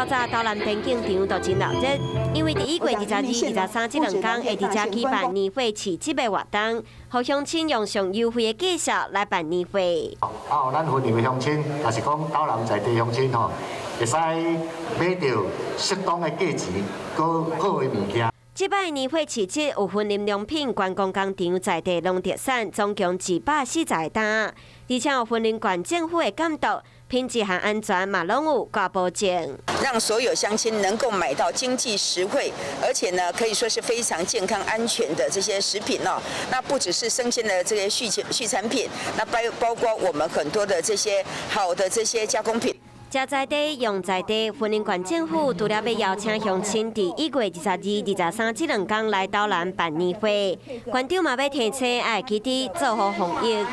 早斗南田景場就真熱鬧，因為佇1月22、23這兩工會佇遮舉辦年貨市集的活動，予鄉親用上優惠的價數來辦年貨。啊，咱雲林的鄉親，也是講斗南在地鄉親吼，會使買著適當的價錢，閣好的物件。這擺年貨市集有雲林良品觀光工廠在地農特產，總共240個擔，而且有雲林縣政府的監督，品質和安全嘛攏有掛保證，讓所有鄉親能夠買到經濟實惠，而且呢可以說是非常健康安全的這些食品哦。那不只是生鮮的這些畜產品，那包括我們很多的這些好的這些加工品。食在地，用在地，雲林縣政府除了欲邀請鄉親佇1月22、23這兩工來斗南辦年貨，縣長嘛欲提醒愛記得做好防疫。